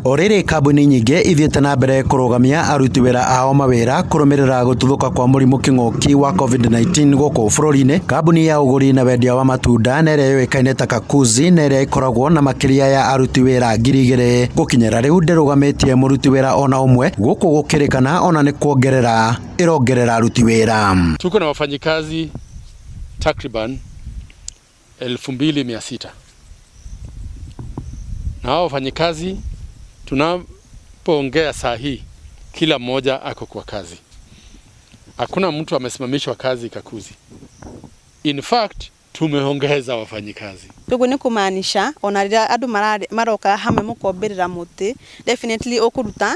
O rĩrĩ kambuni nyingĩ ithiĩte na mbere kũrũgamia aruti wĩra ao mawĩra kũrũmĩrĩra gũtuthũka kwa mũrimũ kĩng'ũki wa COVID-19 gũkũ bũrũri-inĩ, kambuni ya ũgũri na wendia wa matunda na ĩrĩa yũĩkaine ta Kakuzi na ĩrĩa ĩkoragwo na makĩria ya aruti wĩra 2000 gũkinyĩra rĩu ndĩrũgamĩtie mũruti wĩra ona ũmwe gũkũ gũkĩrĩkana ona nĩ kuongerera ĩrongerera aruti wĩra. Tuko na wafanyikazi takriban 2600 na hao wafanyikazi tunapoongea saa hii, kila mmoja ako kwa kazi. Hakuna mtu amesimamishwa kazi Kakuzi. In fact, tumeongeza wafanyikazi. Koguo nĩ kũmaanisha ona rĩrĩa andũ maroka hamwe mũkombĩrĩra mũtĩ, definitely ũkũruta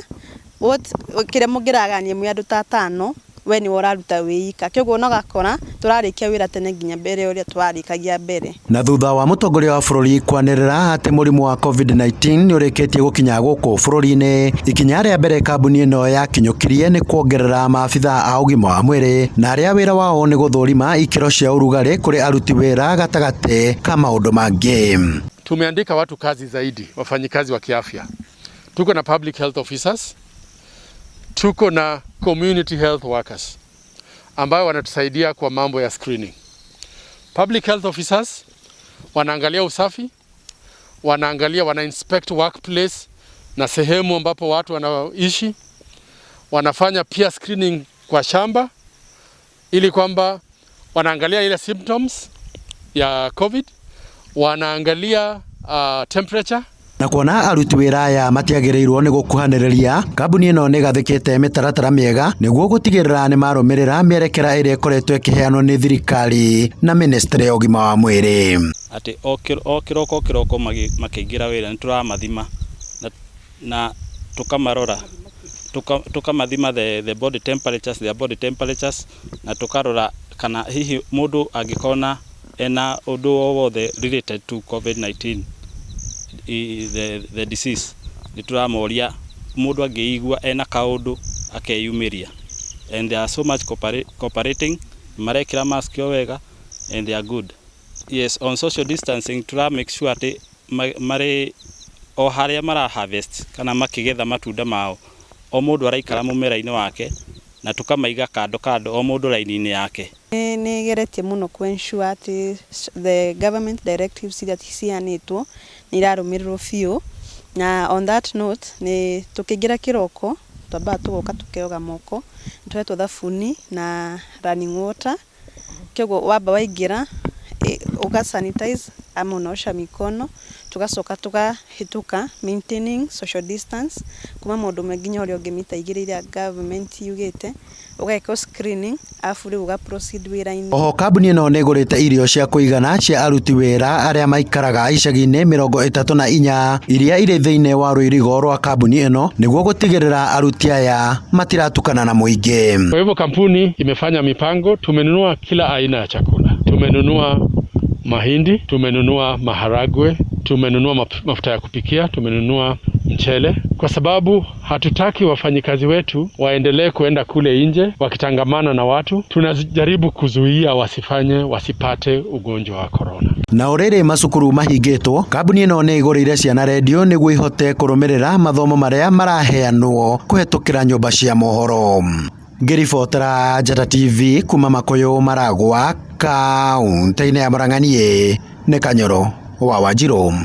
what kĩrĩa mũngĩragania mwĩ andũ ta atano, we nĩwe ũraruta wĩ ika. Koguo ona ũgakora tũrarĩkia wĩra tene nginya mbere ũrĩa tũrarĩkagia mbere. Na thutha wa mũtongoria wa bũrũri kwanĩrĩra atĩ mũrimũ wa COVID-19 nĩ ũrĩkĩtie gũkinya gũkũ bũrũri-inĩ, ikinya rĩa mbere kambuni ĩno yakinyũkirie nĩ kuongerera maabitha a ũgima wa mwĩrĩ na arĩa wĩra wao nĩ gũthũrima ikĩro cia ũrugarĩ kũrĩ aruti wĩra gatagatĩ ka maũndũ mangĩ. Tumeandika watu kazi zaidi, wafanyikazi wa kiafya. Tuko na public health officers, tuko na community health workers ambayo wanatusaidia kwa mambo ya screening. Public health officers wanaangalia usafi, wanaangalia, wana inspect workplace na sehemu ambapo watu wanaishi, wanafanya pia screening kwa shamba ili kwamba wanaangalia ile symptoms ya COVID, wanaangalia temperature. Na kuona aruti wĩra aya matiagĩrĩirwo nĩ gũkuhanĩrĩria, kambuni ĩno nĩ ĩgathĩkĩte mĩtaratara mĩega nĩguo gũtigĩrĩra nĩ marũmĩrĩra mĩerekera ĩrĩa ĩkoretwo ĩkĩheanwo nĩ thirikari na ministry ya ũgima wa mwĩrĩ. Atĩ o kĩroko o kĩroko makĩingĩra wĩra nĩ tũramathima na tũkamarora, tũkamathima the body temperatures, their body temperatures, na tũkarora kana hihi mũndũ angĩkorwo ena ũndũ o wothe related to COVID-19, the disease, nĩ tũramoria mũndũ angĩigua ena kaũndũ akeyumĩria, and they are so much cooperating, marekĩra mask o wega and they are good. Yes, on social distancing tura make sure atĩ marĩ o harĩa mara harvest kana makĩgetha matunda mao, o mũndũ araikara mũmera-inĩ wake na tũkamaiga kando kando, o mũndũ raini-inĩ yake. Nĩ ĩgeretie mũno kũ ensure atĩ the government directives iria ciheanĩtwo nĩ irarũmĩrĩrwo biũ. Na on that note, nĩ tũkĩingĩra kĩroko twambaga tũgoka tũkeoga moko, nĩ tũhetwo thabuni na running water, koguo wamba waingĩra ũga sanitize ama unaosha mikono, tugacoka tũkahĩtũka maintaining social distance kuma mũndũ ũmwe nginya ũrĩa ũngĩ, mita 2 iria government yugĩte, ũgekwo screening, arabu rĩu ũga proceed wĩra-inĩ. Oho kambuni ĩno nĩ ĩgũrĩte irio cia kũigana cia aruti wĩra arĩa maikaraga icagi-inĩ 34 iria irĩ thĩinĩ wa rũirigo rwa kambuni ĩno nĩguo gũtigĩrĩra aruti aya matiratukana na mũingĩ. Kwa hivyo kampuni imefanya mipango, tumenunua kila aina ya chakula, tumenunua mahindi, tumenunua maharagwe, tumenunua mafuta ya kupikia, tumenunua mchele, kwa sababu hatutaki wafanyikazi wetu waendelee kuenda kule nje wakitangamana na watu. Tunajaribu kuzuia wasifanye wasipate ugonjwa wa corona. Na o rĩrĩ macukuru mahingĩtwo, kambuni ĩno nĩ ĩgũrĩire ciana rendio nĩguo ihote kũrũmĩrĩra mathomo marĩa maraheanwo kũhetũkĩra nyũmba cia mohoro. Ngĩribotera Njata TV kuma Makuyu Maragwa, kaunti-inĩ ya Murang'a, niĩ nĩ Kanyoro wa Wanjirũ.